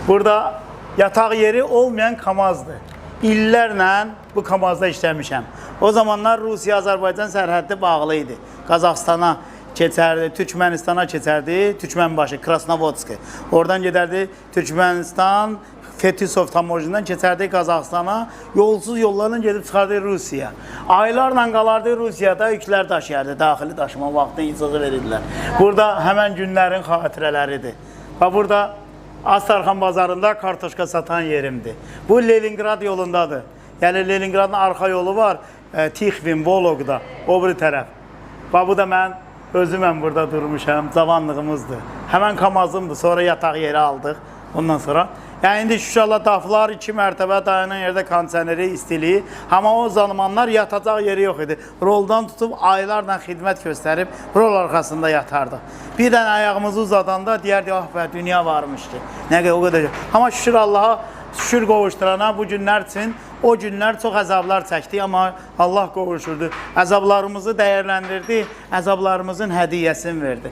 Burada yataq yeri olmayan Kamazdır. İllərlə bu Kamazda işləmişəm. O zamanlar Rusiya-Azərbaycan sərhəddi bağlı idi. Qazaxstana keçərdi, Türkmənistana keçərdi, Türkmənbaşı, Krasnovodski. Oradan gedərdi Türkmənistan, Fetisov tamojundan keçərdi Qazaxstana, yolsuz yollarla gedib çıxardı Rusiya. Aylarla qalardı Rusiyada, yüklər daşıyardı, daxili daşıma vaxtı icazə verirdilər. Burada həmən günlərin xatirələridir. Və burada Astarxan bazarında kartoşka satan yerimdir. Bu Leningrad yolundadır. Yəni Leningradın arxa yolu var, Tixvin, Vologda, o biri tərəf. Bax bu da mən özüməm burada durmuşam, cavanlığımızdır. Həmən Kamazımdır, sonra yataq yeri aldıq ondan sonra. Yəni indi şükür daflar iki mərtəbə dayanan yerdə kondisioneri, istiliyi. Amma o zamanlar yatacaq yeri yox idi. Roldan tutub aylarla xidmət göstərib rol arxasında yatardıq. Bir dənə ayağımızı uzadanda deyərdik, ah bə, dünya varmış ki. Nə qədər o qədər. Amma şükür Allaha, şükür qovuşdurana bu günlər üçün o günlər çox əzablar çəkdik, amma Allah qovuşurdu. Əzablarımızı dəyərləndirdi, əzablarımızın hədiyyəsini verdi.